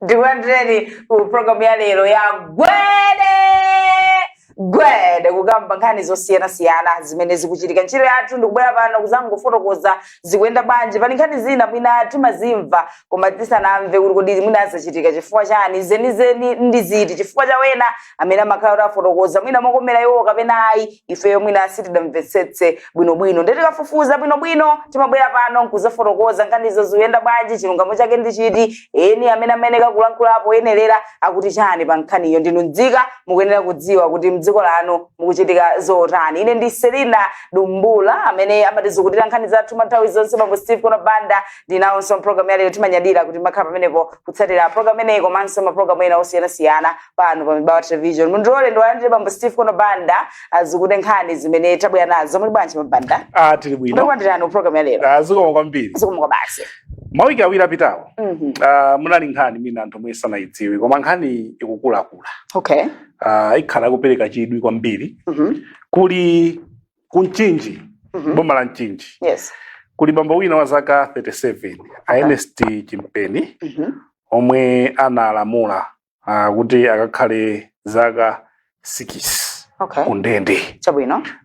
Ndikulandireni ku programu ya lero ya Gwede Gwede, kukamba nkhani zosiyanasiyana zimene zikuchitika. Ntchito yathu ndikubwera pano kuzangofotokoza zikuyenda bwanji. Pali nkhani zina mwina timazimva koma tisanamve kuti kodi mwina zachitika chifukwa chani, zenizeni ndi ziti, chifukwa cha wena amene amakhala kuti afotokoza mwina mokomera iwo kapena ayi, ifeyo mwina sitidamvetsetse bwinobwino. Ndiye tikafufuza bwinobwino timabwera pano nkuzafotokoza nkhanizo zikuyenda bwanji, chilungamo chake ndi chiti, eni amene ameneka kulankhulapo yenerera akuti chani pa nkhaniyo. Ndinu nzika, mukuyenera kudziwa kuti mdziko lanu mukuchitika zotani. Ine ndi Selina Dumbula, amene amatizukutira nkhani zathu nthawi zonse bambo Steve Kono Banda ndinawonso. Mpulogalamu ya lero timanyadira kuti makhala pamenepo kutsatira program imeneyi komanso mapulogalamu ena osiyanasiyana pano pa Mibawa Television. Mundilole ndiwalandire bambo Steve Kono Banda azukute nkhani zimene tabwera nazo. Muli bwanji, mabanda? Ah, tili bwino. Ndikulandirani ku program ya lero. Ah, zikomo kwambiri. Zikomo basi. Mawiki 2 apitawo munali nkhani mwina anthu omwe sanayidziwe, koma nkhani ikukulakula. Ikhala kupereka chidwi kwambiri. Kuli kuMchinji, boma la Mchinji, kuli bambo wina wa zaka 37, a Ernest Chimpeni, omwe analamula kuti akakhale zaka 6 kundende,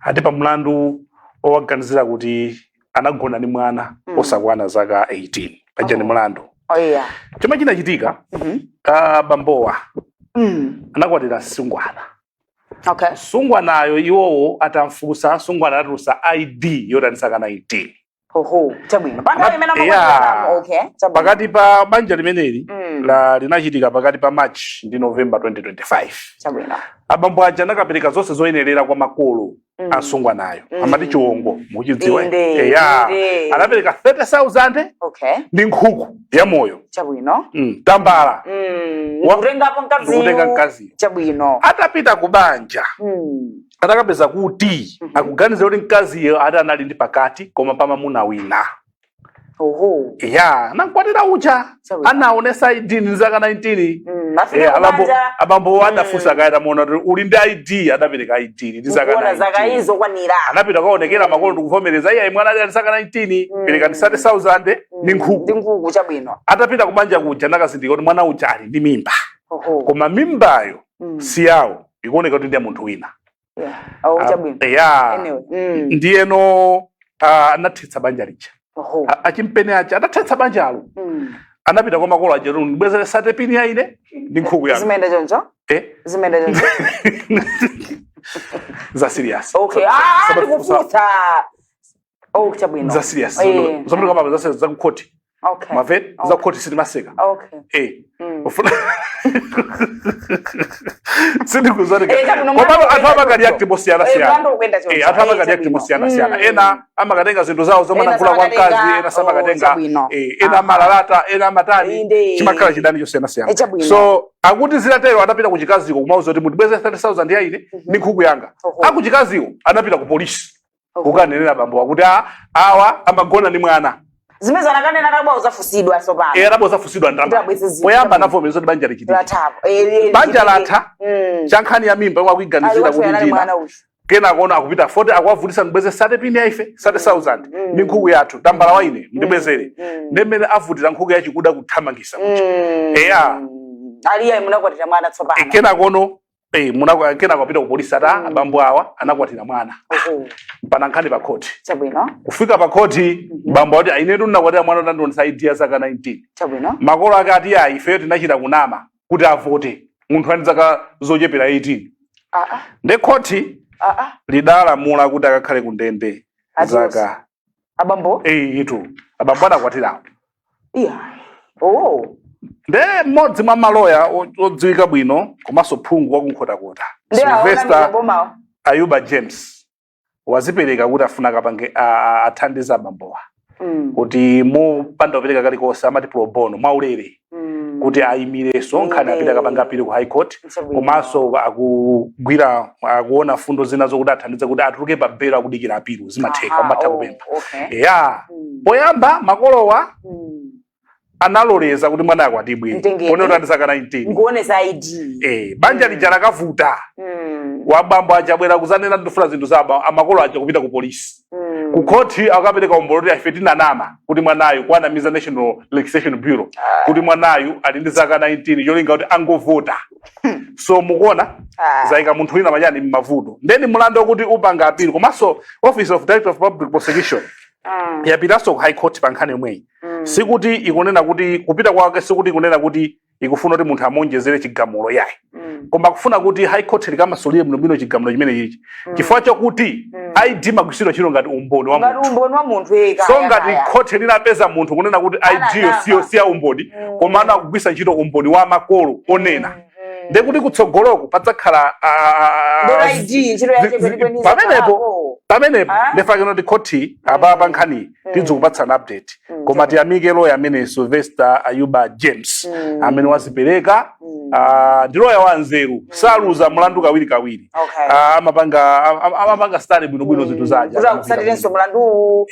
ati pa mlandu owaganizira kuti anagona ndi mwana osakwana zaka 18. Paja ndi mlandu. Chomwe chinachitika, bambowa anakwatira sungwana. Sungwanayo iwowo atamfunsa, sungwana anatulutsa ID yoti ali zaka 19. Oho, chabwino, pa nthawi imene amakwatira. Okay, chabwino. Pakati pa banja limeneli la linachitika pakati pa March ndi November 2025. Abambo aja anakapereka zonse zoyenerera kwa makolo asungwanayo. Amati chiwongo, mukuchidziwa? Inde. Eya. Inde. Anapereka 30,000 ndi nkhuku ya moyo, tambala. Ndikutengapo mkaziyu. Ndikutenga mkaziyu. Atapita ku banja, atakapeza kuti akuganiza kuti mkaziyo ati anali ndi pakati koma pamamuna wina. Ya, anamkwatira uja. Anaonesa ID ndi zaka 19. Afika Abambo kubanja. abambo adafunsa kaya, tamuona kuti uli ndi ID, adapereka ID ndi zaka Kuona zaka 19. izo kwanira. Anapita kaonekera makolo ndikuvomereza, iye mwana ali zaka 19, pereka ndi 30,000 ndi nkhuku. Ndi nkhuku, chabwino. Atapita kubanja kuja nakazindikira kuti mwana uja ali ndi mimba, koma mimbayo si yawo, ikuoneka kuti ndi ya munthu wina. Oh, chabwino. Ya. Anyway. Ndiyeno anathetsa banja lija. Achimpene aja atathetsa banjalo, anapita kwa makolo aja, "Ndibwezere thirty pin ya ine ndi nkhuku yanu." Zimayenda choncho? Eh? Zimayenda choncho? Za serious. Okay. Ah, ndikufunsa. Oh, chabwino. Za serious. Zomwe kama za kukhoti. Mavet za kukhoti sitimaseka. Eh. Ufuna sindikuzoneka. Eh, chabwino, Koma mlandu anthu ukuyenda amakareact choncho. mosiyana Eh, siyana. mlandu ukuyenda choncho. Eh, anthu amakareact mosiyana siyana. Ena amakatenga zinthu zawo zomwe Ena anagula kwa samakatenga. mkazi, ena Oh, samakatenga. chabwino. Eh, ena amalalata, ena amatani. Inde. Chimakhala chidani chosiyana siyana. Eh, chabwino. So akuti zitatero adapita ku chikaziko kumauza kuti mutibweze 30,000 ya ine ndi nkhuku yanga. Akuchikaziko anapita ku polisi kukanenera bambo akuti awa amagona ndi mwana. Zimene anakanena atabwa uzafusidwa tsopano. Eh, adabwa uzafusidwa Kuti ndalama. abweze zinthu. Poyamba anavomereza kuti banja lichitika. Lathapo. Banja eh, latha. Cha nkhani ya mimba yomwe akuiganizira kuti Ali ndina mwana uyu. Kenako ono akupita 40, akuwavutisa, "Ndibweze thirty pin ya ife, 30,000 ndi nkhuku yathu, tambala wa ine ndibwezere." Ndi mmene avutira nkhuku yachikuda kuthamangisa kuja. Eya. Aliya munakwatira mwana tsopano. Kenako ono kenako apita ku polisi ati, "Ah, abambo awa anakwatira mwana." Mpana nkhani pa khoti. Kufika pa khoti, bambo ati, "Inetu ndinakwatira mwana, ndandionesa ID ya zaka 19." Makolo ake ati, "Ayi, ifeyo tinachita kunama kuti avote, munthu ali zaka zochepera 18." Ndi khoti lidalamula kuti akakhale ku ndende Ati zaka Abambo? Eh, itu abambo adakwatirawo. Iya. Oh. Nde mmodzi mwa maloya odziwika bwino komanso phungu wakunkhotakota, Ndi aona Sylvester bomawo. Ayuba James, wazipereka kuti afuna kapange athandize abambowa kuti mopanda kupereka kalikonse, amati pro bono, mwaulere, kuti ayimireso nkhani, apita akapanga appeal ku High Court. Komanso akugwira, akuona fundo zina zokuti athandize kuti atuluke pa belo akudikira appeal. Zimatheka, umatha kupempha. Ya. Poyamba makolowa Analoleza kuti mwana akwatibwe. Mtengeni. Pone kuti ali zaka 19. Nkuonesa ID. Banja lija lakavuta. Wabambo aja abwera kuzanena, "Ndifuna zinthu zaba." Amakolo aja kupita ku polisi. Ku khoti akapereka umboni kuti ife tinanama kuti mwanayu, kuanamiza National Registration Bureau kuti mwanayu ali ndi zaka 19, cholinga kuti angovota. So mukuona zayika munthu wina machani m'mavuto. Ndeni mulandu wokuti upanga appeal, komanso Office of Director of Public Prosecution yapitanso ku High Court pa nkhani yomweyi. Sikuti ikunena kuti kupita kwake, sikuti ikunena kuti ikufuna kuti munthu amonjezere chigamulo, yayi, koma kufuna kuti High Court likamasulire bwinobwino chigamulo chimene chichi, chifukwa chokuti ID magwiritsidwa ntchito ngati umboni wa ngati munthu. Umboni wa munthu eka. So ngati khoti linapeza munthu kunena kuti ID yo Ananama. siyo siya umboni, koma anakugwisa ntchito umboni wa makolo onena, ndekuti kutsogoloko padzakhala Ndora ID ntchito yake kwenikweni. Pamenepo, pamenepo. Ah? Ndefake noti khoti apa nkhani tidzikupatsani update. Koma tiyamike loya amene, Sylvester Ayuba James, amene wazipereka. Ndi loya wa nzeru, saluza mlandu kawiri kawiri. Amapanga study bwinobwino zinthu zaja. Kuti akutsatirenso mlanduwu.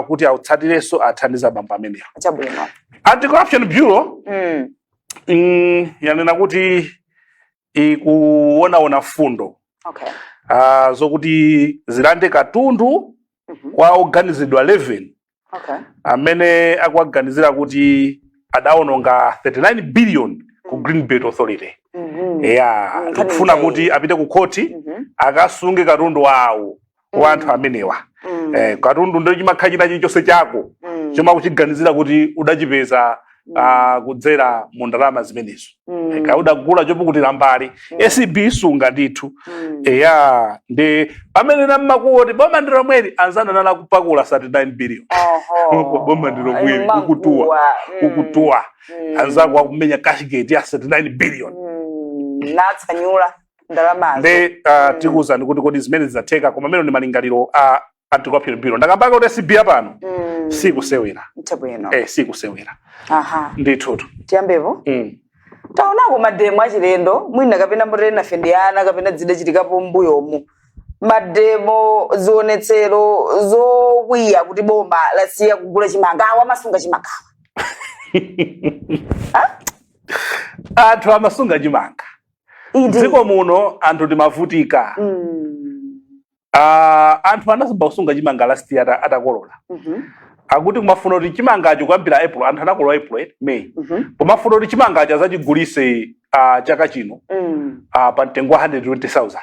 Kuti autsatirenso, athandiza abambo amenewa. Chabwino. Anti-Corruption Bureau yanena kuti ikuonaona fundo zokuti zilande katundu kwa oganizidwa 11 amene akuwaganizira kuti adawononga 39 billion ku Green Belt Authority. Ya. Nkhani Ikufuna imeneyi. kuti apite ku khoti akasunge katundu wawo wa anthu amenewa. Katundu ndo chimakhala china chilichonse chako chomakuchiganizira kuti udachipeza kudzera mu ndalama zimenezo. Kaudagula chopukutira mbali, ACB isunga ndithu. Eya, ndi pamene nammakuoti boma ndi lomweli, anzanu anala kupakula 39 billion. Boma ndi lomweli, Inu ukutuwa. mankuwa. Ukutuwa. Anzako akumenya cashgate ya 39 billion. Natsanyula ndalamazo. Ndi tikuwuzani kuti kodi zimene zidzatheka, koma amene ndi malingaliro a Anti-Corruption Bureau. Ndakambaka kuti ACB apano sikusewera. Chabwino. Sikusewera. Ndithutu. Tiyambepo. Taonako mademo achilendo, mwina kapena motene nafe ndi ana, kapena zidachitikapo m'mbuyomu, mademo, zionetsero zokwiya kuti boma lasiya kugula chimanga. Awa amasunga chimangawa. Anthu amasunga chimanga. Dziko muno anthu timavutika. Anthu anayamba kusunga chimanga last year atakolola. Akuti kumafuna kuti chimangacho kuyambira April, anthu anakolola April, May, kumafuna kuti chimangacho azachigulise chaka chino pa mtengo wa 120,000.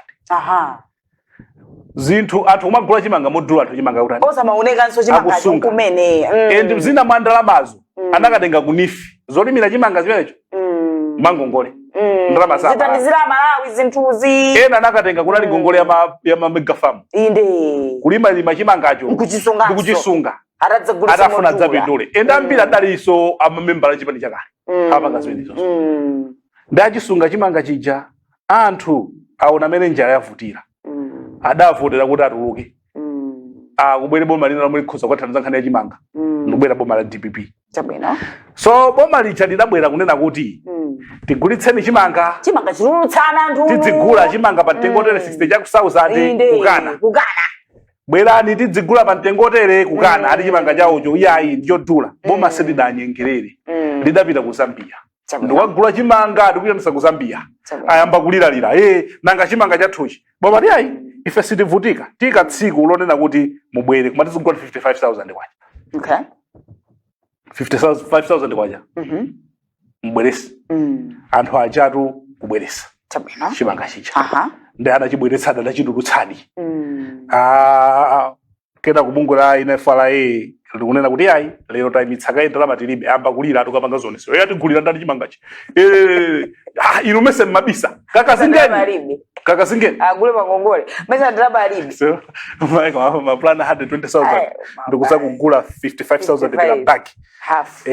Zinthu anthu kumagula chimanga modula, anthu chimanga kuti Osamaonekanso chimangacho. Akusunga. Kumene. And zina mwa ndalamazo anakatenga ku NEEF zolimira chimanga zimenecho, mangongole. Ndalama za Zitandizira Malawi zinthuzi. Ena anakatenga kunali ngongole ya ma mega farm. Kulima lima chimangacho Nkuchisunganso. Ndikuchisunga. Atadzagulitsa Atafuna modula. adzapindule. Ende ambiri adalinso amamembala chipani chakale. Apanga zimenezo. Ndi achisunga chimanga chija, anthu aona amene njala yavutira. Adavotera kuti atuluke. Akubwere boma lina lomwe likhoza kukathandiza nkhani ya chimanga. Ndikubwera boma la DPP. Chabwino. So boma lija lidabwera kunena kuti tigulitseni chimanga. Chimanga chilulutsana anthu. Tidzigula chimanga pa mtengo otere 60 chaku 1000. Kukana. Kukana. Bwerani tidzigula pa mtengo otere. Kukana. Ati chimanga chawocho iyayi, ndichodula. Boma silidanyengerere. Lidapita ku Zambia. Ndikagula chimanga, ndikuyitanisa ku Zambia. Ayamba kuliralira, nanga chimanga chathuchi? Boma tiyayi, ife sitivutika, tika tsiku lonena kuti mubwere, koma tizigula 55,000 kwacha. 55,000 kwacha. Mubwerese. Anthu ajatu kubweresa chimanga chija. Ndi anachibweretsadi, anachitulutsadi. Kena kubungwe la NFRA likunena kuti ayi, lero tayimitsa kaye, ndalama tilibe. Amba kulira, atukapanga zionesero, atigulira ndani chimangachi? Inu mese mmabisa. Ndalama Kakazingeni. alibe. Kakazingeni. Agule pangongole, mese ndalama alibe. So maplan 120,000 Ayi, ndikuza kugula 55,000 55. pera bag. Half.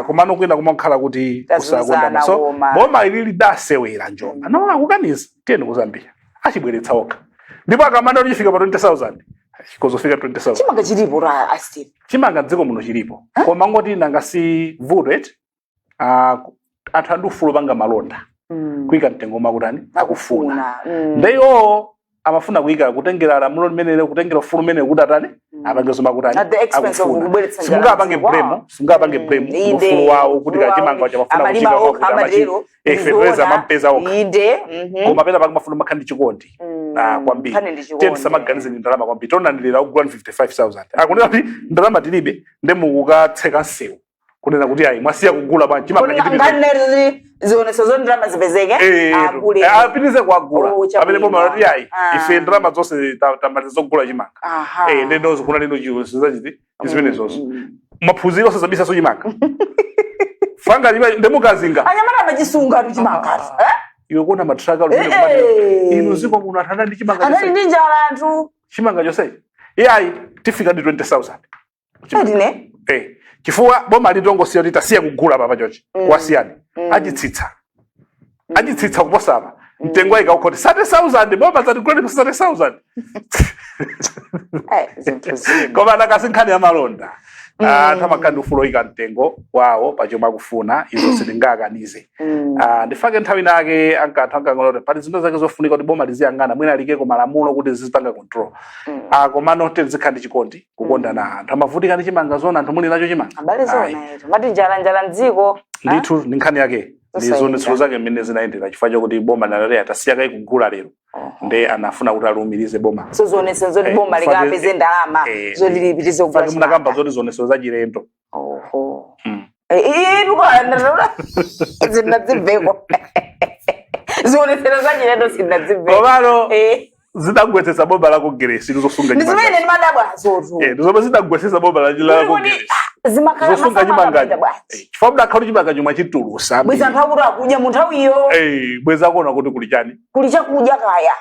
Komano kwina kumakhala kuti Tazunzana. kusakondana. So Koma. boma ili lidasewera njomba, no, akukaniza, tiyeni ku Zambia, achibweretsa okha. Ndipo akamanda kuti chifika pa 20,000, chikozofika 20,000. Chimanga chilipo ra a Steve? Chimanga dziko muno chilipo, koma ngoti nanga si vuto eti, anthu andi ufulu panga malonda, kuyika mtengo makutani akufuna. Ndeyo Amafuna kuyika kutengera lamulo limenelo, kutengera ufulu umene kuti atani, apange zomwe akutani. At the expense of Akufuna. kubweretsa njala Simungapange mdziko. blame, simungapange blame ufulu wawo kuti kachimanga chamafuna Amalima kuchika okha amatero. Fetereza amampeza okha. Inde. Koma pena pake mafuna makhala ndi chikondi. Ah, kwambiri. Nkhani ndi chikondi. Tiye tisamaganize ndi ndalama kwambiri. Tonanilira kugula 55,000, akunena kuti ndalama tilibe, nde mukukatseka msewu kunena kuti ayi, mwasiya kugula bwanji chimanga? Nkhani neri zionetso zo ndalama zipezeke, agule. Apitirize kuagula. Oh, chabwino. Pamene boma lati ayi, ife ndalama zonse tamaliza zogula chimanga. Ndeno zikuna lino zachiti zimene zonso maphunziro osazabisa chimanga fanga ndemukazinga. Anyamata amachisunga tu chimanga. Iwe kuona matraka lumene kumati inu ziko muno anthu anali ndi chimanga Anali chonse. ndi njala anthu. Chimanga chonse iyayi, tifika ndi 20,000. Edine. Chifukwa boma litongosiya kuti tasiya kugula papa chochi, kwasiyani, achitsitsa, achitsitsa kuposa apa mtengo ayika ukhoti 30,000, boma zatigula ndi 30,000. Zinthu zina. Koma nakasi nkhani ya malonda, anthu amakhala ndi ufulu oyika mtengo wawo pachomwe akufuna, izo sitingakanize. Ndifake nthawi nake ankathu ankangona kuti pali zinthu zake zofunika kuti boma liziyang'ana, mwina alikeko malamulo kuti zizipanga control. Komano tizikhala ndi chikondi, kukondana. Anthu amavutika ndi chimanga, zona anthu muli nacho chimanga. Abale, Ayi. zona ito mati njala, njala mdziko. Ndithu ndi nkhani yake ndi Zosayenda. zionetsero zake mmene zinayendera, chifukwa chakuti boma nalale atasiya kayi kugula lero, nde anafuna kuti alumirize boma. So zionetsero zoti boma likapeze ndalama zoti lipitize kugula Fake munakamba chimanga. zoti zionetsero za chilendo. Oho. Zinadzibveko zionetsero za chilendo, sinadzibveko. Komano zidagwetsetsa boma la Kongeresi zosunga Ndi zimene chimanga. ndimadabwa zotu. Ndi zomwe zidagwetsetsa boma la Kuti Kongeresi zimakhala zosunga masamu chimanga. akapita bwanji? Chifukwa mudakhala kuti chimanga chomwe chitulusa. Bweza anthu akuti akudya mu nthawi iyo. Bweza kuona kuti kuli chani. Kuli chakudya kaya.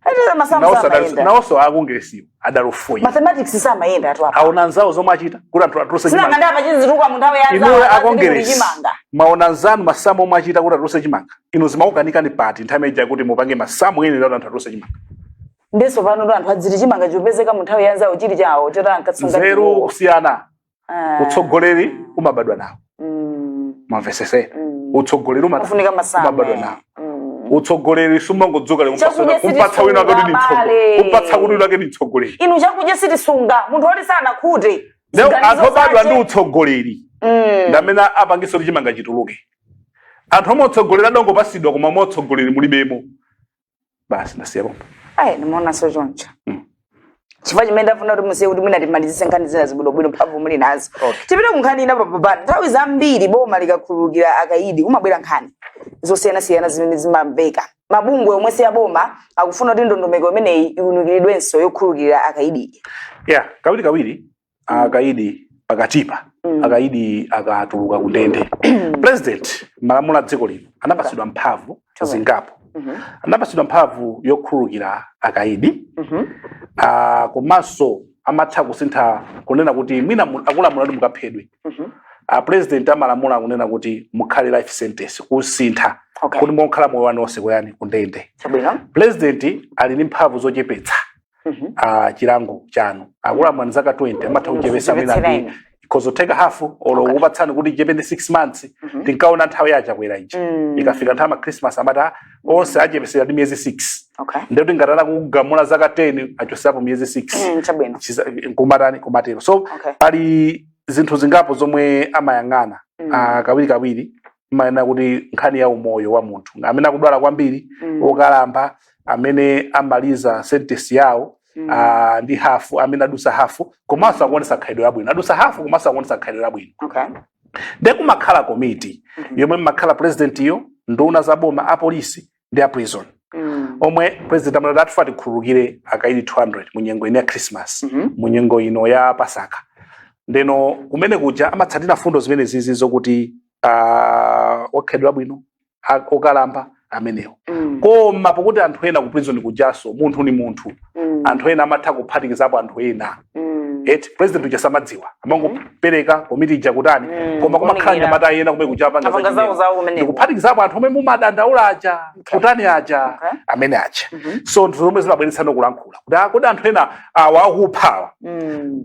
Ete masamu samayenda. Nawonso akongeresiwo adalufuya. Mathematics samayenda atu apa. Aona anzawo zomwe achita kuti anthu atuluse Sinanga chimanga. ndapa chizituka mu nthawi ya Inuyo anzawo kuli akongeresi chimanga. Maona anzanu masamu omwe achita kuti atuluse chimanga, inu zimakukanikani pati nthawi ija kuti mupange masamu ene kuti anthu atuluse chimanga? Ndiso pano to anthu adziti chimanga chopezeka mu nthawi ya anzawo chili chawo choti ankatsunga. Nzeru kusiyana. Utsogoleri umabadwa nawo. Mwamvesese? Utsogoleri Umafunika masamu. umabadwa nawo. Utsogoleri sumangodzuka lero Chakudya kumpatsa wina wake kuti ndi sitisunga, bale. kumpatsa kuti wina wake ndi mtsogoleri. Inu, chakudya sitisunga, munthu oti sanakhute. Leo Ziganizo anthu obadwa zache. ndi utsogoleri ndamene apangisa kuti chimanga chituluke. Anthu omwe utsogoleri adongopasidwa koma omwe utsogoleri mulibemo, basi, ndasiya pompo. Ayi, ndimaonanso choncho. Chifukwa chimene ndafuna kuti musiye kuti mwina timalizise nkhani zina zibwinobwino mphamvu muli nazo. Okay. Tipite ku nkhani ina papapani. Nthawi zambiri boma likakhululukira akaidi kumabwera nkhani zosiyanasiyana zimene zimamveka. Mabungwe omwe si aboma akufuna kuti ndondomeko imeneyi iwunikiridwenso yokhululukira akaidi. Yeah, kawiri kawiri akaidi pakatipa, akaidi akatuluka ku ndende, president, malamulo a dziko lino, anapasidwa mphamvu zingapo. Anapasidwa mphamvu yokhululukira akaidi, komanso amatha kusintha kunena kuti mwina akulamula kuti mukaphedwe, president amalamula kunena kuti mukhale life sentence, kusintha kuti mukhala moyo wanu wonse kuyani, kundende. President ali ndi mphamvu zochepetsa chilango chanu. Akulamula ni zaka 20, amatha kuchepetsa mwina ndi Kuchepetsereni. ikhozoteka hafu olo kupatsani kuti ichepe ndi 6 months. Tinkaona nthawi ya Chakwera iji, ikafika nthawi ma Christmas amati, "Ah, onse achepesera ndi miyezi 6." Ndekuti ngati anakugamula zaka 10, achoseapo miyezi 6. Chabwino. Kumatani, kumatero. So pali zinthu zingapo zomwe amayang'ana. Kawiri kawiri imayena kuti nkhani ya umoyo wa munthu amene akudwala kwambiri, okalamba amene amaliza sentence yawo ndi hafu, amene adusa hafu komanso akuonesa khalidwe labwino, adusa hafu komanso akuonesa khalidwe labwino. Nde kumakhala komiti yomwe mmakhala president iyo, nduna za boma, apolisi ndi a prison, omwe president amanati atifa tikhululukire akaidi 200 mu nyengo ino ya Christmas, mu nyengo ino ya Pasaka. Ndeno kumene kuja amatsatira fundo zimene zizi zokuti wakhalidwe labwino, okalamba amenewo. Koma pokuti anthu ena ku prison kujaso munthu ni munthu, anthu ena amatha kuphatikizapo anthu ena. Eti president uja samadziwa, amangopereka komiti ija kutani, koma kumakhala kuwunikira. nyamata ena kumene kuja apanga Apanga zawo zachinyengo. zawo kumeneko. Ndikuphatikizapo anthu omwe mumadandaula aja, kutani aja, amene aja. So nthu zomwe zimabweretsa kulankhula kuti kodi anthu ena awa akuphawa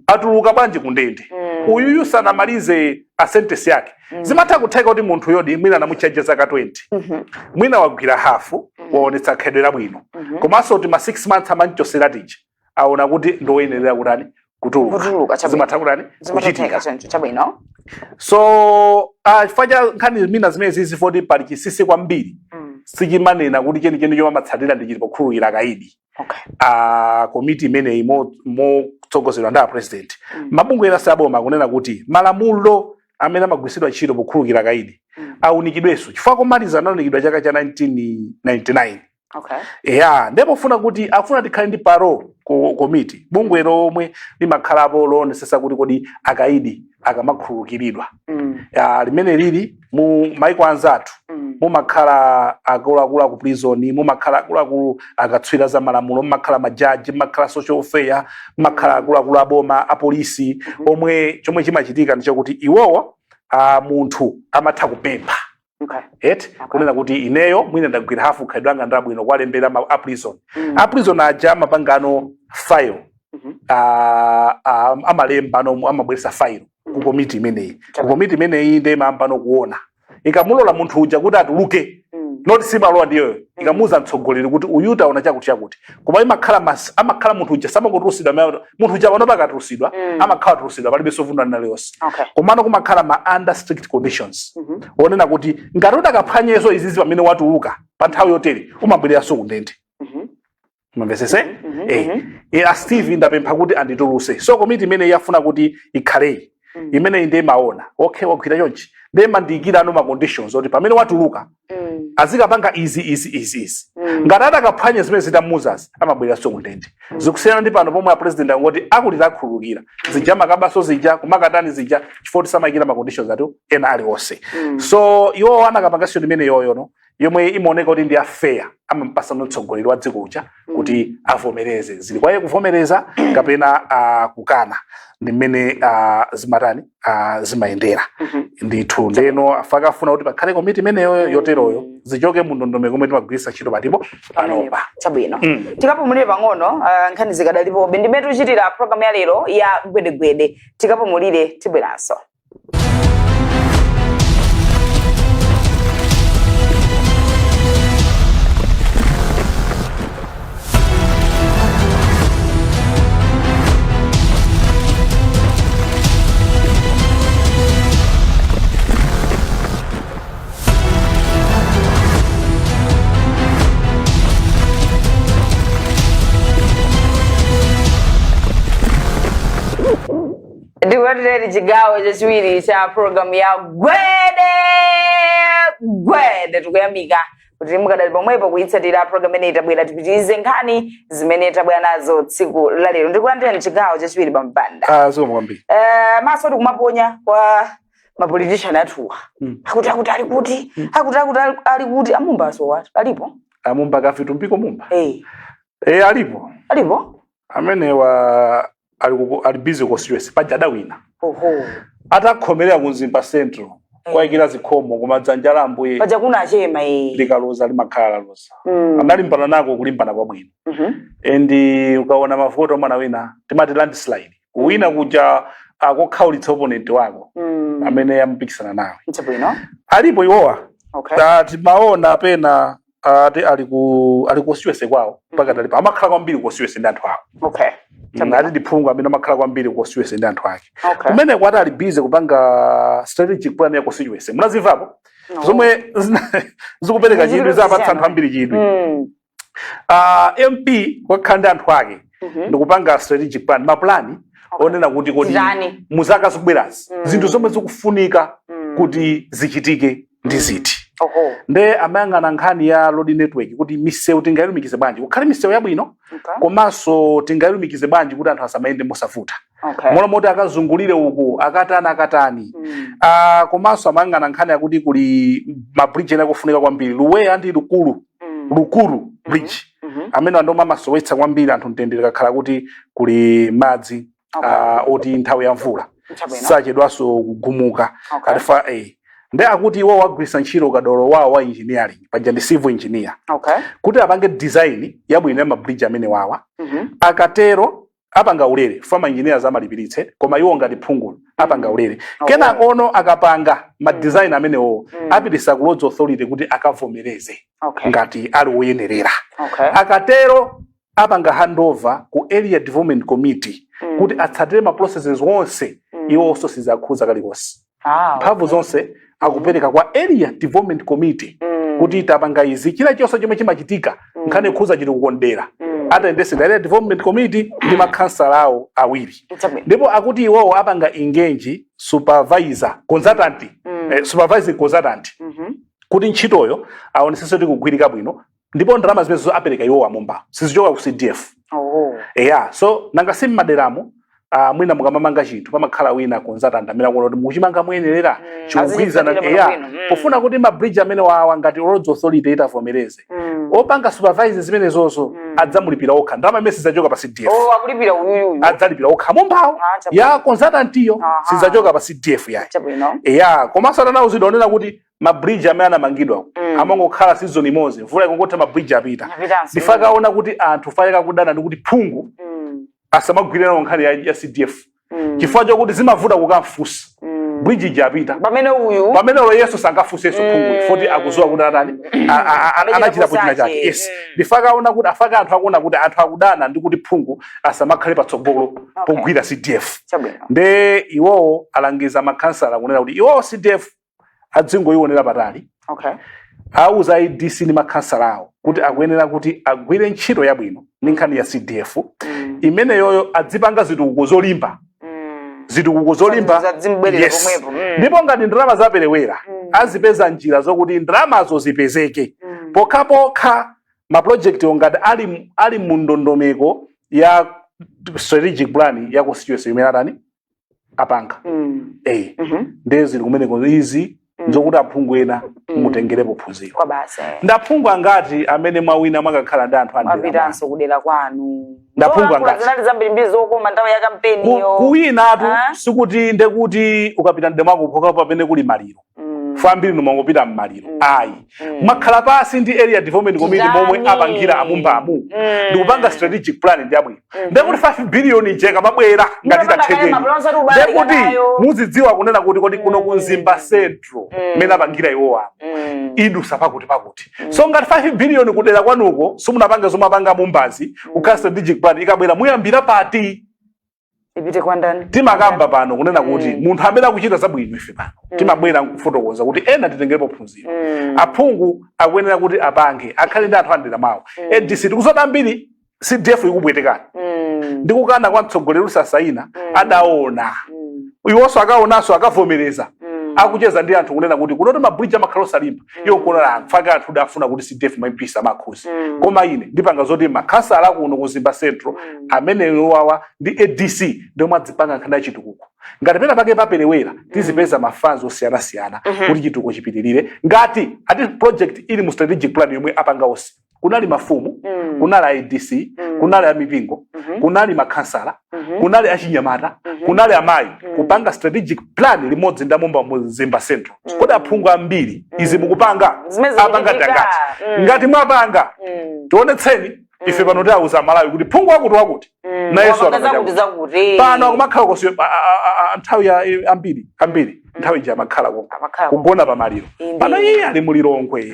atuluka bwanji kundende? Uyuyu sanamalize a sentence yake. Zimatha kutheka kuti munthu yodi mwina anamuchaja zaka 20, mwina wagwira hafu, waonetsa khalidwe labwino, komanso kuti ma 6 months amanchosera tija aona kuti ndoyenerera kutani? Kutuluka. Kutuluka, chabwino. Zimatha kutani? Zimatheka Kuchitika. choncho, chabwino. So chifukwa cha nkhani mina zimene zizi foti pali chinsinsi kwambiri, sichimanena kuti chenicheni chomwe amatsatira ndi chili pokhululukira akaidi. Komiti imeneyi motsogozedwa ndi a president, mabungwe ena saboma akunena kuti malamulo amene amagwiritsidwa ntchito pokhululukira akaidi awunikidwenso, chifukwa komaliza anawunikidwa chaka cha 1999. Eya, ndipo funa kuti akufuna tikhale ndi parole committee, bungwe lomwe limakhalapo loonesesa kuti kodi akaidi akamakhululukiridwa, ya, limene lili mu maiko anzathu, mumakhala akuluakulu aku prison, mumakhala akuluakulu akatswira za malamulo, mumakhala majaji, mumakhala social welfare, mumakhala akuluakulu aboma, apolisi, omwe chomwe chimachitika ndi chakuti iwowo munthu amatha kupempha, eti, kunena kuti ineyo mwina ndagwira hafu, khalidwe langa ndabwino, kwalembera a prison. A prison aja amapangano file, amalemba ano, amabweresa file ku komiti imeneyi. Ku komiti imeneyi ndi imayamba kuona, ikamulola munthu uja kuti atuluke, not simalowa ndiyoyo, ikamuuza mtsogoleri kuti uyu taona chakuti chakuti, koma imakhala amakhala munthu uja samangotulusidwa. Munthu uja pano pakatulusidwa, amakhala atulusidwa, palibe sovunda na liyonse. Komano kumakhala ma under strict conditions, onena kuti ngati udakaphwanyeso izizi pamene watuluka pa nthawi yotere, umabwereranso kundende. Mamvesese? Mhm. Eh, Mhm. a Steve ndapempha kuti andituluse. So komiti imene yafuna kuti ikhaleyi, imeneyi ndiye maona, okay, wagwira chonchi, ndiye mandiyikira ano ma conditions oti pamene watuluka azikapanga izi, izi, izi, izi. Ngati atakaphwanya zimene zitamuzazi, amabwereranso kundende. Zikusiyana ndi pano pomwe a president angoti akuti takhululukira, zija makabaso zija, kumakatani zija, chifukwa tisamayikira ma conditions atu ena aliwonse. So iwo anakapanganso imene yoyono yomwe imaoneka kuti ndi fair, amampasa mtsogoleri wa dziko uja kuti avomereze. Zili kwaye kuvomereza kapena kukana, ndi mmene zimatani, zimayendera. Ndithu, ndeno afaka afuna kuti pakhale komiti imeneyo yoteroyo, zichoke mu ndondomeko komwe timagwiritsa ntchito patipo panopa. Chabwino. Tikapumulire pang'ono, nkhani zikadalipobe ndimene tikuchitira programu ya lero ya Gwedegwede. Tikapumulire, tibweranso. Ndikulandireni chigawo chachiwiri cha programu ya Gwede Gwede. Tikuyamika kuti mukadali pomwepo kuyitsatira programu imeneyi. Tabwera tipitirize nkhani zimene tabwera nazo tsiku la lero. Ndikulandireni chigawo chachiwiri, Bambanda. Ah, zikomo kwambiri. Maso tikumaponya kwa mapolitician athuwa. Akuti ali kuti, akuti ali kuti amumbaso watu alipo? Amumba, kafitumbiko Mumba. Eh. Eh, alipo. Alipo. Amenewa ali busy constituency, paja adawina. Atakhomerera ku Mzimba Central, kwayikira zikhomo, koma dzanja la Ambuye Paja kuna achema eh. likaloza limakhala laloza. Analimbana nako kulimbana kwabwino. And ukaona mavoto omwe anawina, timati landslide, kuwina kuja akokhaulitsa opponent wako amene amupikisana nawe. Chabwino. Alipo iwowa. Timaona pena ati ali ku constituency kwawo mpaka talipo, amakhala kwambiri ku constituency ndi anthu awo. Ati ndiphungu amene amakhala kwambiri ku constituency ndi anthu ake. Kumene kwati ali busy kupanga strategic plan ya constituency, munazimvapo? No. Zomwe zikupereka chidwi, zapatsa anthu ambiri chidwi. MP kwakhala ndi anthu ake ndikupanga strategic plan, maplani onena kuti kodi Zitani. muzaka zikubwerazi zinthu zomwe zikufunika kuti zichitike ndi ziti. Nde amayang'ana nkhani ya road network, kuti misewu tingayilumikize bwanji, kukhale misewu yabwino, komanso tingayilumikize bwanji kuti anthu asamayende mosavuta, mola moti akazungulire uku, akatani akatani. Komanso amayang'ana nkhani yakuti kuli mabridge ena akufunika kwambiri, Luweya ndi Lukulu, Lukulu bridge, amene andomwe amasowetsa kwambiri anthu mtendere kakhala kuti kuli madzi. Oti nthawi ya mvula Chabwino. sachedwanso kugumuka. Atifa nde akuti iwo wagwiritsa ntchito kadolo wawo wa engineering, paja ndi civil engineer, kuti apange design yabwino ya mabridge amene wawa. Akatero apanga ulere, ma engineers amalipiritse, koma iwo ngati phungulu apanga ulere. Kenakono akapanga ma design amenewo, apitisa ku Roads Authority kuti akavomereze ngati ali woyenerera. Akatero apanga handover ku Area Development Committee kuti atsatire ma processes wonse. Iwonso sizakhuza kalikonse. Mphamvu zonse akupereka kwa Area Development Committee kuti tapanga izi, china chonse chomwe chimachitika nkhani ikhuza chitukuko mdera, atayendese Area Development Committee ndi makhansala awo awiri. Ndipo akuti iwowo apanga engage supervisor consultant, supervising consultant, kuti ntchitoyo aonesese kuti kugwirika bwino. Ndipo ndalama zimenezo apereka iwowo amumba, sizichoka ku CDF. Eya, so nanga si mmaderamo, mwina mukamamanga chinthu pamakhala wina consultant amene akuona kuti mukuchimanga moyenerera, chikugwirizana. Azichitsatira Eya. bwinobwino. Pofuna kuti mabridge amene wawa, ngati Roads Authority itavomereze, opanga supervise zimenezozo adzamulipira okha ndalama imene sizidzachoka pa CDF. Oh, akulipira uyuyuyu. Adzalipira okha mumbawo Ah, chabwino. ya consultant iyo, sizidzachoka pa CDF yayi. Eya, komanso atanawuzidwa onena kuti mabridge amene anamangidwa amangokhala season imodzi, mvula ikongotha mabridge apita. Apitanso. Ndifakaona kuti anthu faleka kudana ndi kuti phungu asamagwire nawo nkhani ya CDF, chifukwa chokuti zimavuta kukamfusa, bridge ija apita. Pamene uyu Pamene ulo yesu sangafunsenso phungu foti akuziwa kuti atani, anachitapo china chake. Yes. Ndifakaona kuti afaka anthu akuona kuti anthu akudana ndi kuti phungu asamakhale patsogolo pogwira CDF. Nde iwowo alangiza makhansala kunena kuti iwowo CDF adzingoionera patali. Auza ADC ndi makhansala awo kuti akuyenera kuti agwire ntchito yabwino ndi nkhani ya CDF imeneyoyo, adzipanga zitukuko zolimba, zitukuko zolimba. Zimbwerera pomwepo. Ndipo ngati ndalama zaperewera, azipeza njira zokuti ndalamazo zipezeke. Pokhapokha maproject ngati ali mu ndondomeko ya strategic plan ya constituency imene atani apanga. Ndiye zili kumeneko izi, nzokuti aphungu ena mutengerepo phunziro. Kwa basi. Ndaphungu angati amene mwawina mwakakhala ndi anthu andera? Mwapitanso kudera kwanu. Ndaphungu Zolankhula angati? Zinali zambirimbiri zokoma nthawi ya kampeniyo. Kuwinatu Ah? sikuti ndekuti ukapita mdera mwako pokha pamene kuli maliro, ambiri numangopita mmaliro, ayi. Mwakhala pasi ndi Area Development Committee momwe Titani. apangira amumbamu ndikupanga strategic plan ndi abwino, ndekuti 5 billion ije kamabwera ngati Mumapanga kale tathekeni, mapulonso ati ubalika ndekuti nayo. muzidziwa kunena kuti kodi kuno kumzimba Central mmene apangira iwo apo idusa pakuti pakuti. So ngati 5 billion kudera kwanuko simunapanga zomwe apanga mumbazi kukhala strategic plan, ikabwera muyambira pati? Ipite kwa ndani? Timakamba pano kunena kuti munthu amene akuchita zabwino, ife pano timabwera nkufotokoza kuti ena titengerepo phunziro. Aphungu akuyenera kuti apange akhale ndi anthu andera mawo. ADC, tikuzoti ambiri CDF ikubwetekani ndikukana kwa mtsogoleri usasaina. Adaona iwonso, akaonanso, akavomereza, akucheza ndi anthu kunena kuti kunoti mabridge amakhala osalimba. Iwo kuona mfaka anthu udafuna kuti CDF ma MP samakhuzi, koma ine ndipanga zoti makhansala kuno ku Mzimba Central amene wawa ndi ADC ndiomwe adzipanga nkhani ya chitukuko. Ngati pena pake paperewera, tizipeza mafunds osiyanasiyana kuti chitukuko chipitirire. Ngati ati project ili mu strategic plan yomwe apanga onse, kunali mafumu, kunali ADC, kunali amipingo, kunali makhansala, kunali achinyamata, kunali amayi, kupanga strategic plan limodzi ndamumba mu Mzimba Central. Kodi aphungu ambiri izi mukupanga? Zimene Apanga zikuchitika. tangati? Ngati mwapanga, tionetseni ife pano. Tiauza Malawi kuti phungu wakuti wakuti nayenso Wapanga apanga zakuti zakuti. Pano akumakhala kosiyo nthawi ya ambiri ambiri nthawi ija amakhala Amakhala kugona pamaliro. Inde. Pano iye ali mulilongwe.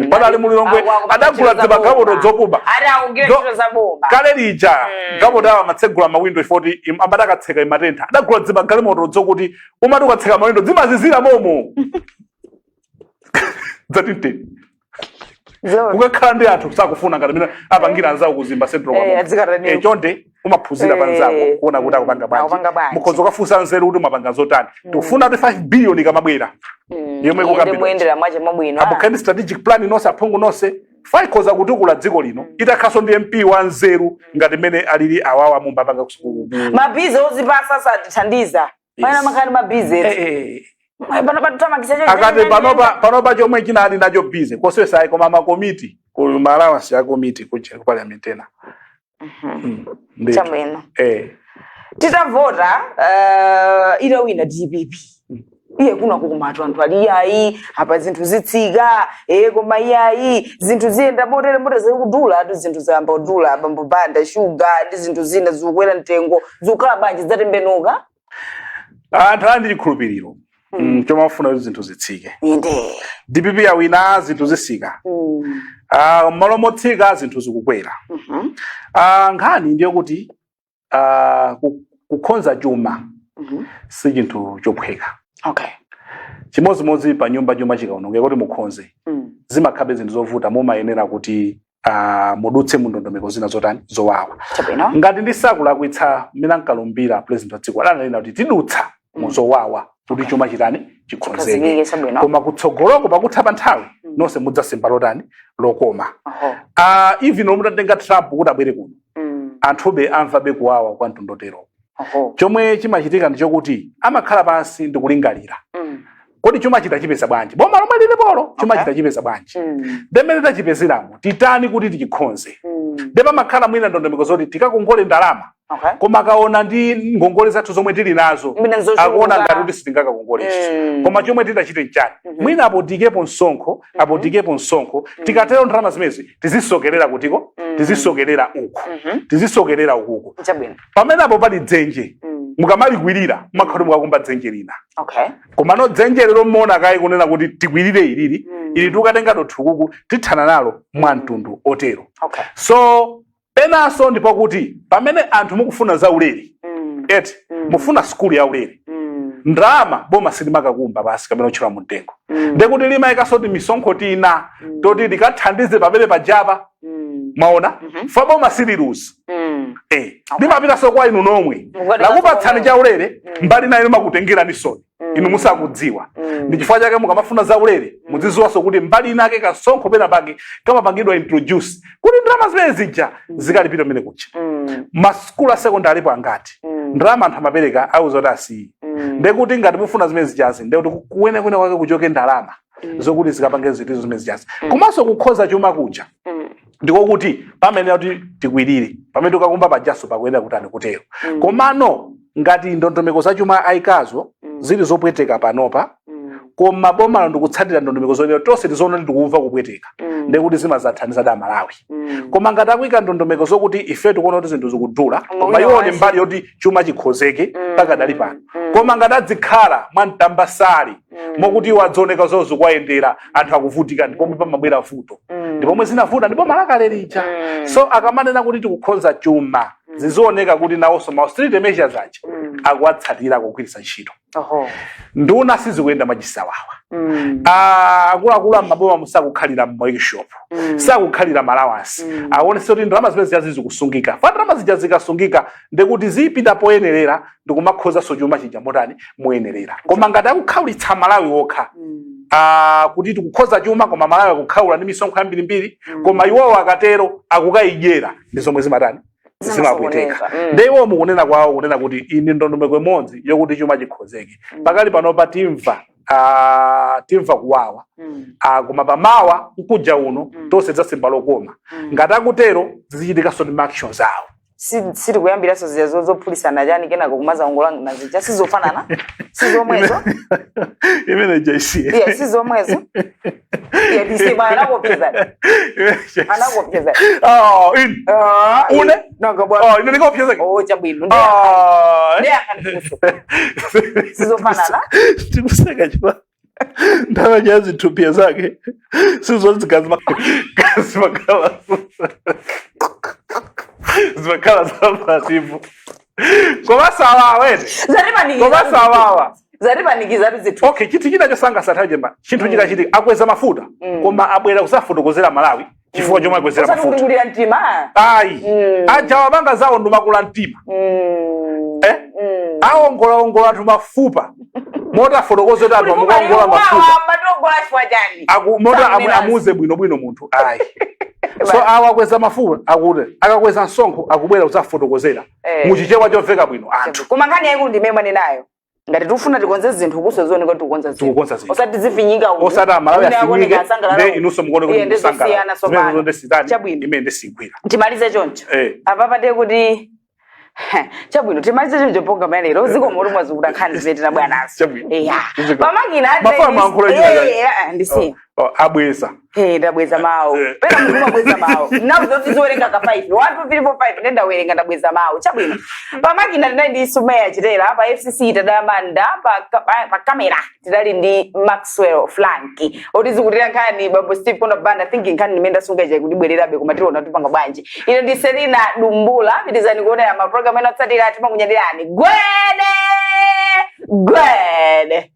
Pano ali mulilongwe. Aku- Adagula ntchito za zimagalimoto boma. zopuma. Ati akugwira ntchito za boma. Kale lija galimoto awa amatsegula mawindo ifoti amati akatseka imatentha. Adagula zimagalimoto zokuti umati ukatseka mawindo zimazizira momo zatinte. Kukakhala ndi anthu sakufuna ngati mene apangira anzawo kuzimba Central. Adzikataniwo. Chonde umaphunzira pa nzako kuona kuti akupanga bwanji. Akupanga bwanji. Mukhoza kukafunsa nzeru kuti mwapanga zotani. Tikufuna kuti 5 billion ikamabwera yomwe Iyende kukambidwa muyendera mwache mwabwino. Amukhale ndi strategic plan nonse, aphungu nonse. Faikhoza kutukula dziko lino itakhaso ndi MP wa nzeru ngati mmene alili awawa mumba apanga Mabusy ozipasa satithandiza. Pano makhani mabusy. Pano patuthamangisha. Akati panopa chomwe chinali nacho busy kosesa ayi, koma makomiti ku allowance ya komiti ku parliament ena. Ndithu. Chabwino. Titavota, itawina DPP, iye kuna kukumatu anthu ali iyayi, apa zinthu zitsika, koma iyayi, zinthu ziyenda motere motere, zikudula atu, zinthu zayamba kudula, bambo Banda, shuga ndi zinthu zina zikukwera mtengo, zikukhala bwanji, zatembenuka? Anthu ali ndi chikhulupiriro chomwe afuna kuti zinthu zitsike. DPP yawina, zinthu zitsika. M'malo motsika, zinthu zikukwera. Nkhani ndiyo kuti kukonza chuma si chinthu chophweka. Chimodzimodzi pa nyumba, chuma chikaonongeka, kuti mukonze, zimakhabe zinthu zovuta, mumayenera kuti mudutse mu ndondomeko zina zotani, zowawa. Ngati ndisakulakwitsa, mmene ankalumbira president wa dziko, adanena kuti tidutsa mu zowawa kuti chuma chitani, chikonzeke. Chikhazikike, chabwino. Koma kutsogoloko, pakutha pa nthawi, nonse mudzasimba lotani, lokoma. Even mutatenga Trump kuti abwere kuno, anthube amvabe kuwawa kwa mtundotero. Chomwe chimachitika ndi chokuti amakhala pansi ndi kulingalira, kodi chuma chitachipeza bwanji? Boma lomwe lilipolo, chuma chitachipeza bwanji? Ndemene tachipezeramo, titani kuti tichikonze? Nde pamakhala mwina ndondomeko zoti tikakongole ndalama, koma akaona ndi ngongole zathu zomwe tili nazo, Mwina nzochuluka. akuona ngati kuti sitingakakongoleso. Koma chomwe titachite nchani? Mwina apo tikepo msonkho, apo tikepo msonkho, tikatero ndalama zimenezi tizisokerera kutiko? Tizisokerera uku, tizisokerera ukuku. Pamene apo pali dzenje, mukamalikwirira, mumakhala mukakumba dzenje lina. Komano dzenje lero mmaona kayi kunena kuti tikwirire ilili, ili tikatenga dothukuku, tithana nalo mwa mtundu otero. So penanso ndipo kuti pamene anthu mukufuna zaulere, eti, mufuna sukulu yaulere, ndalama boma silimakakumba basi kapena kutchula mumtengo. Ndekuti limayikanso ti misonkho tina toti likathandize pamene pajapa. Mwaona? Fa boma sililuza. Limapitanso kwa inu nomwe. Mukukatenga Lakupatsani somwe. chaulere, mbali nayo limakutengerani soni inu musakudziwa. Ndi chifukwa chake mukamafuna zaulere, mudziziwanso kuti mbali inake kasonkho pena pake kamapangidwa introduce kuti ndalama zimene zija zikalipira mmene kucha. Masukulu a secondary alipo angati? Ndalama anthu amapereka, auza kuti asiyi. Ndekuti ngati mufuna zimene zijazi, ndekuti kuwene kwene kwake kuchoke ndalama zokuti zikapange zinthu zimene zijazi. Komanso kukhoza chuma kuja, ndikokuti pamene kuti tikwirire, pamene tikakumba pajaso pakuyenera kuti anikutero. Komano ngati ndondomeko za chuma ayikazo zili zopweteka panopa, koma bomalo ndikutsatira ndondomeko zoyenera, tonse tizoona kuti tikumva kupweteka, ndekuti zimazathandiza da Malawi. Koma ngati akuyika ndondomeko zokuti ife tikuona kuti zinthu zikudula, koma wina iwo ndi wasi. mbali yoti chuma chikhozeke pakadali pano, koma ngati adzikhala mwamtambasali, mokuti iwo adzioneka zawo zikuwayendera, anthu akuvutika, ndipomwe pamabwera vuto, ndipomwe zinavuta, ndipo malakale lija. So akamanena kuti tikukhonza chuma, zizioneka kuti nawonso ma austerity measures aja akuwatsatira, kugwiritsa ntchito. Nduna sizikuyenda mwachisawawa. Ah, akuluakulu amaboma musakukhalira workshop, sakukhalira malawansi. Aonese kuti ndalama zimene zija zizikusungika. Fa ndalama zija zikasungika, ndikuti zipita poyenerera, ndikumakhozanso chuma chija motani, moyenerera. Koma ngati akukhaulitsa Malawi wokha, kuti tikukhoza chuma, koma Malawi akukhaula ndi misonkho yambirimbiri, koma iwowo akatero akukayidyera, ndi zomwe zimatani, zimapweteka. Zimasokoneza. Ndi iwo mukunena kwawo kunena kuti iyi ndondomeko imodzi yokuti chuma chikhozeke. Pakali panopa timva, timva kuwawa, koma pamawa mkuja uno, tonse dzasimba lokoma. Ngati akutero, zizichitikanso ndi actions awo. Sitikuyambiranso zija zophulisana chani, kenako kumazaongola nazija, sizofanana, sizomwezo? Imene jaisiye. Iya, sizomwezo. Iya, tise anakuopsezani, anakuopsezani. Oh, in Ah, Une? Nanga bwana? Oh, ine ndikaopsezeka? Oh, chabwino. Ah. Ndiyakhanifunso, sizofanana? Tikuseka chifukwa nthawi ya zithupia zake sizo zimakhala zapatipo, koma sawawa ene. Zatipanikiza. Koma sawawa. Zatipanikiza zithu. Okay, chinthu china chosangalatsa chemba, chinthu chikachitika, akweza mafuta, koma abwera kusafotokozera Malawi chifukwa chomwe akwezera Osati mafuta. kulikulira mtima. Ayi, aja wapanga zawo ndumakula mtima. Eh? Aongolaongola anthu mafupa, moti afotokoze kuti anthu amukaongola mafupa. Matongola chifukwa chani? Aku moti Sakunenanso. Amuze bwinobwino munthu, ayi. So awa akweza mafuta, akuti akakweza msonkho, akubwera kudzafotokozera muchichewa chomveka bwino anthu. Koma nkhani yayikulu ndi imene mwanenayo, ngati tikufuna tikonze zinthu, kusozioneka kuti tikukonza zinthu. Tikukonza zinthu. Osati tizifinyika uku. Osati Amalawi Wina afinyike, akuoneka asangalala nde uku. inunso mukuone kuti Iye, ndi mukusangalala. zosiyana tsopano. Zimene zonde sitani. Chabwino. Imene ndisigwira. Timalize choncho. Apapa ndiye kuti Chabwino, timalize choncho program ya lero. Zikomo mwazikuta nkhani zimene tinabwera nazo. Chabwino. Eya. Zikomo. Pamakina. Mafuna mayankhula china chake. Ndisiya. Oh, abweza. Hey, ndabweza mawu. Pena munthu umabweza mawu. Nawu zoti ziwerenga ka 5 1 2 3 4 5, ndendawerenga, ndabweza mawu. Chabwino, pamakina tinali ndi Sumeya Chitera, pa FCC tadamanda, pa kamera tidali ndi Maxwell Frank, otizikutira nkhani bambo Steve Kono Banda. Thinking nkhani nimene ndasunga ija kutibwererabe, koma tiona tupanga bwanji. Ine ndi Selina Dumbula. Pitizani kuonera mapulogalamu ena otsatira. Timakunyadirani. Gwede gwede.